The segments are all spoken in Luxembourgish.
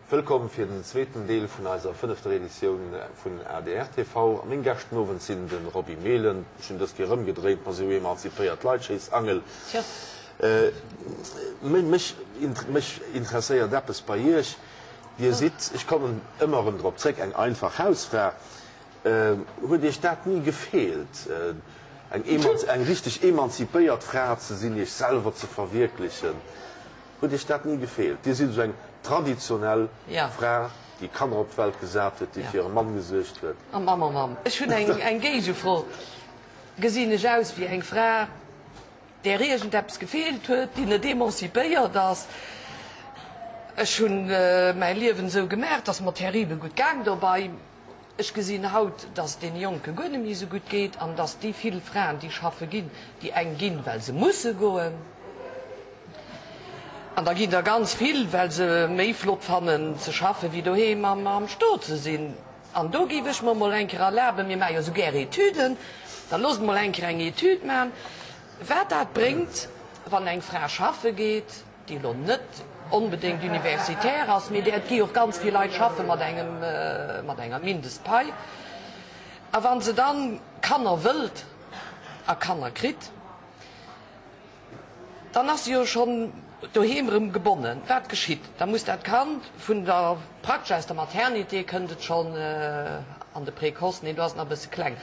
Wëllkomm fir den zweeten Deel vun eiser fënnefter Editioun vun adr TV. A meng Gäscht den Owend sinn de Roby Mehlen, ech hunn dës Kéier erëmgedréint, mer si jo emanzipéiert Leit, Schéiss Angel. Mech interesséiert eppes bei Iech, Dir sidd, ech kommen ëmmer erëm drop zréck, eng einfach Hausfra. Huet Iech dat ni gefeelt, eng eng richteg emanzipéiert Fra ze sinn, Iech selwer ze verwierklechen? Huet Iech dat ni gefeelt? Dir sidd esou eng traditionell Fra, déi Kanner op d'Welt gesat huet, déi fir hire Mann gesuergt huet. Oh Mamm, oh Mamm, ech hunn eng Géigefro. Gesinn ech aus wéi eng Fra, där iergendeppes gefeelt huet, déi net emancipéiert ass. Ech hunn mäi Liewen esou gemaach, et ass mer terribel gutt gaang dobei. Ech gesinn haut, dass et deene Jonke guer net méi esou gutt geet an dass déi vill Fraen, déi schaffe ginn, déi eng ginn, well se musse goen, an da ginn der ganz vill, well se méi flott fannen ze schaffen, wéi doheem am Stot ze sinn. An do géif ech mer emol eng Kéier erlaben, mir maache jo esou gär Etüden, da loosst emol eng Kéier eng Etüd maachen, wat dat bréngt, wann eng Fra schaffe geet, déi elo net onbedéngt universitaire ass, mee där et gi och ganz vill Leit schaffe mat engem, mat enger Mindestpai, a wa se dann Kanner wëllt a Kanner kritt, dann ass se jo schonn doheem erëm gebonnen. Wat geschitt? Da muss dat Kand vun der, praktesch aus der Maternité kënnt et schonn an de Précoce, nee do ass et nach e bësse kleng,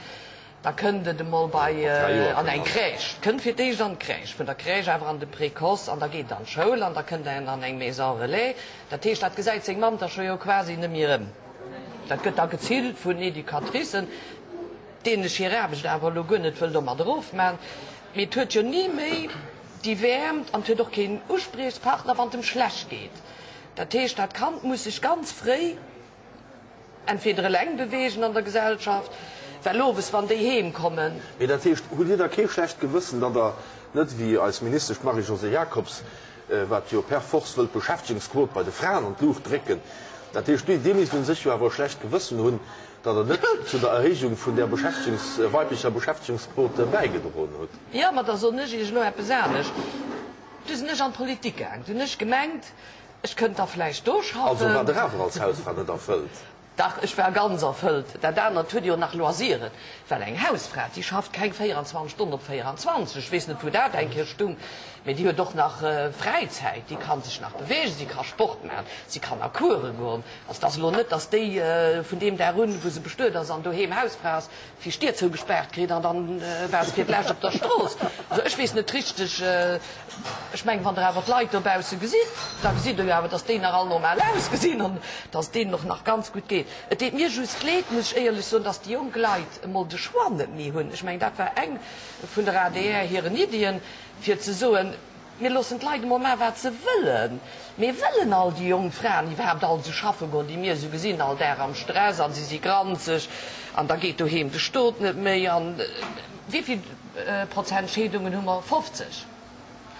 Da kënnt et emol bei an eng Crèche. Et kënnt fir d'éischt an d'Crèche, vun der Crèche awer an de Précoce an da geet et an d'Schoul an da kënnt en an eng Maison relais. Dat heescht, dat gesäit seng Mamm da scho jo quasi net méi erëm. Dat gëtt da gezillt vun Educatricen, deenen ech hir Aarbecht awer elo guer net wëll domat erofman. Mee et huet jo ni méi déi Wäermt an et huet och keen Uspriechspartner, wann et em schlecht geet. Dat heescht, dat Kand muss sech ganz fréi Entweder eleng beweegen an der Gesellschaft, well owes wann déi heem kommen. Mee dat heescht, hutt Dir da kee schlecht Gewëssen, datt Der net wéi eis Ministesch d'Marie-Josée Jacobs, wat jo per force wëllt d'Beschäftegungsquot bei de Fraen an d'Luucht drécken, dat heescht, Dir misst u sech jo awer e schlecht Gewëssen hunn, datt Der net zu der Erhéijung vun där Beschäftegungs-, weiblecher Beschäftegungsquot bäigedroen hutt? Jo, ma da soen ech Iech elo eppes anescht. Du sinn ech an d'Politik gaang, du hunn ech gemengt, Ech kënnt da vläicht do schaffen. Also war Der awer als Hausfra net erfëllt? Dach, ech war ganz erfëllt. Dat anert huet jo nach Loisiren, well eng Hausfra, déi schafft keng 24 Stonnen op 24, ech weess net wou dat eng Kéier stung, mee déi huet och nach Fräizäit, déi ka sech nach beweegen, si ka Sport maachen, si kann a Course goen. Also et ass elo net, datt déi vun deem Dag un, wou se bestuet ass an doheem Hausfra ass, fir d'Dier zougespaart kritt an dann war se fir d'lescht op der Strooss. Also ech weess net richteg, ech mengen, wann Der awer d'Leit dobausse gesitt, da gesitt Der jo awer, dass déi nach all normal ausgesinn an dass et deenen och nach ganz gutt geet. Et deet mir just leed, muss ech éierlech soen, dass déi jonk Leit emol de Choix net méi hunn. Ech mengen, dat war eng vun der adr hiren Iddien, fir ze soen, Mir loossen d'Leit emol maachen, wat se wëllen. Mee wëllen all déi jonk Fraen iwwerhaapt all esou schaffe goen, déi mir esou gesinn, all Dag am Stress an si si granzeg an da geet doheem de Stot net méi an wéi vill Prozent Scheedungen hu mer? 50?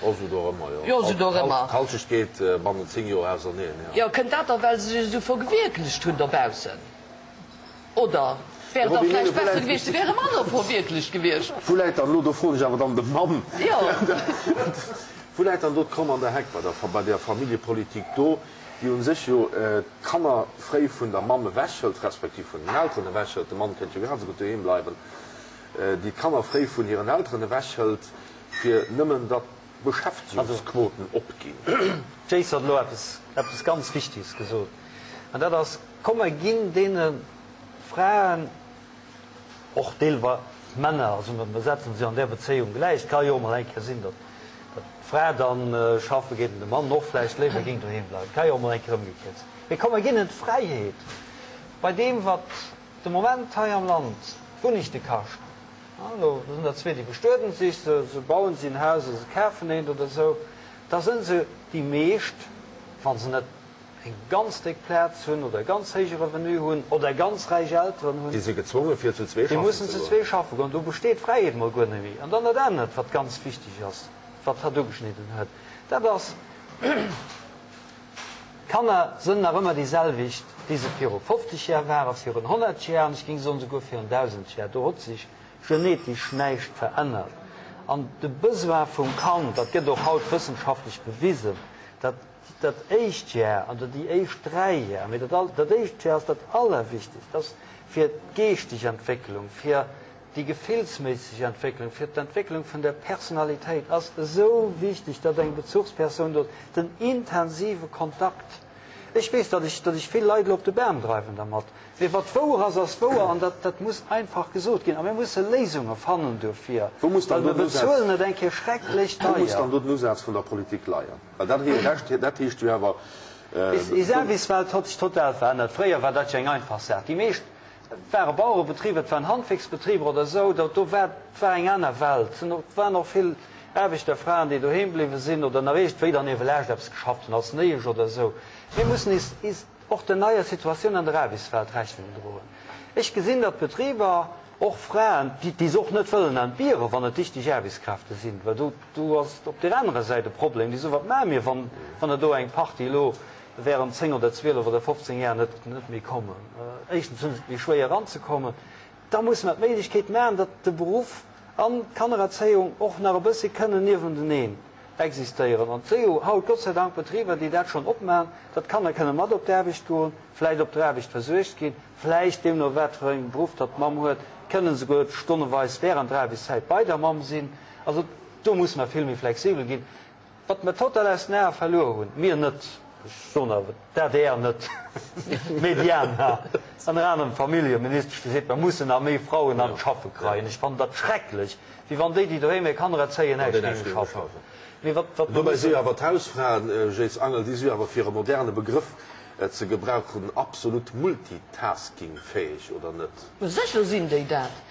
Oh, esou dorëmmer, jo. Jo, esou dorëmmer. D'Halschecht geet bannent 10 Joer auserneen, jo. Jo, kënnt dat da well se sech esou verwierklecht hunn dobaussen? Oder wär et da vläicht besser gewiescht, se wäre manner verwierklecht gewiescht? Wou läit dann elo, do froen ech awer dann de Mann, wou läit dann do d'Kromm an der Heck bei der, bei där Familljepolitik do, déi u sech jo d'Kanner fréi vun der Mamm ewechhëlt, respektiv vun den Elteren ewechhëlt, de Mann kéint jo grad esou gutt doheem bleiwen, déi d'Kanner fréi vun hiren Elteren ewechhëlt, fir nëmmen datt d'Beschäftegungsquoten opginn? D'Jayce hat elo eppes, eppes ganz Wichtiges gesot, an dat ass, Komm mer ginn deene Fraen, och deelweis Männer, also mer setzen se an där Bezéiung gläich, et ka jo och mol eng Kéier sinn, datt d'Fra da schaffe geet an de Mann och vläicht léiwer géing doheem bleiwen, et ka jo och mol eng Kéier ëmgekéiert sinn, mee komm mer ginn hinnen d'Fräiheet bei deem wat de Moment hei am Land d'Wunnechte kaschten. Elo sinn der zwee déi bestueden sech, se bauen si en Haus oder se kafen eent oder esou, da sënn se déi meescht, wa se net eng ganz déck Plaz hunn oder e ganz héije Revenu hunn oder ganz räich Elteren hunn. Déi si gezwonge fir zu zwee Déi schaffen mussen ze zu goen. zwee schaffe goen. Do besteet d'Fräiheet mol guer net méi. An dann dat anert, wat ganz wichteg ass, wat hatt ugeschnidden huet, dat ass, D'Kanner sënn nach ëmmer déi selwecht, déi se viru 50 Jar waren, virun 100 Jar an ech géing soen souguer virun 1.000 Jar. Do hott sech genetesch näischt verännert. An de Besoin vum Kand, dat gëtt och haut wëssenschaftlech bewisen, dat. dat éischt Jar an déi éischt 3 Jar, mee dat, dat éischt Jar ass dat Allerwichtigst, ass fir d'geeschteg Entwécklung, fir déi gefillsméisseg Entwécklung, fir d'Entwécklung vun der Personalitéit ass esou wichteg, datt eng Bezuchspersoun do ass, den intensive Kontakt. Ech weess, datt ech, datt ech vill Leit elo op de Bam dreiwen dermat, mee wat wouer ass, ass wouer an dat, dat muss einfach gesot ginn. A mir musse Léisunge fannen dofir, Wou muss well dann do mir den Usaz, bezuelen et eng Kéier schrecklech wou muss deier. dann do den Usaz vun der Politik leien? Well dat heescht, dat heescht jo awer, Is, is Aarbechtswelt huet sech total verännert. Fréier war dat jo eng einfach Saach. Déi meescht Et ware Bauerebetriber, et waren Handwierksbetriber oder esou, do do war, et war eng aner Welt. Et sinn och, et waren och vill Aarbechterfraen, déi doheem bliwwe sinn oder nach iergendwéi dann niewelaanscht eppes geschafft hunn, als Néiesch oder esou. Mir mussen is, is och der neier Situatioun an der Aarbechtswelt Rechnung droen. Ech gesinn, datt d'Betriber och Fraen, déi, déi se och net wëllen entbieren, wann et dichteg Aarbechtskräfte sinn, well do, do ass et op där anerer Säit e Problem, déi soen, Wat maache mir, wann, wann der do eng Partie elo während 10 oder 12 oder 15 Jar net net méi kommen. Éischtens hunn se et méi schwéier eranzekommen. Da musse mer d'Méiglechkeet maachen, datt de Beruff an d'Kannererzéiung och nach e bëssi kënnen niewenteneen existéieren. An et si jo haut Gott sei Dank Betriber, déi dat schonn opmaachen, datt d'Kanner kënne mat op d'Aarbecht goen, vläicht op der Aarbecht versuergt ginn, vläicht, deemno wat fir e Beruff datt d'Mamm huet, kënnen souguer stonneweis während der Aarbechtszäit bei der Mamm sinn. Also do musse mer vill méi flexibel ginn. Wat mer total aus den Ae verluer hunn, mir net, ech soen awer d'ADR net, mee déi aner, ënner anerem d'Familljeministesch, déi seet, mer mussen nach méi Frauen an d'Schaffe kreien. Ech fannen dat schrecklech, wéi wann déi, déi doheem hir Kanner erzéien, näischt géinge schaffen. Mee wat, wat mer Dobäi si mussen. jo awer d'Hausfraen, Jéiss Angel, déi si jo awer, fir e moderne Begrëff ze gebrauchen, absolut multitaskingfäeg, oder net? Sécher sinn déi dat.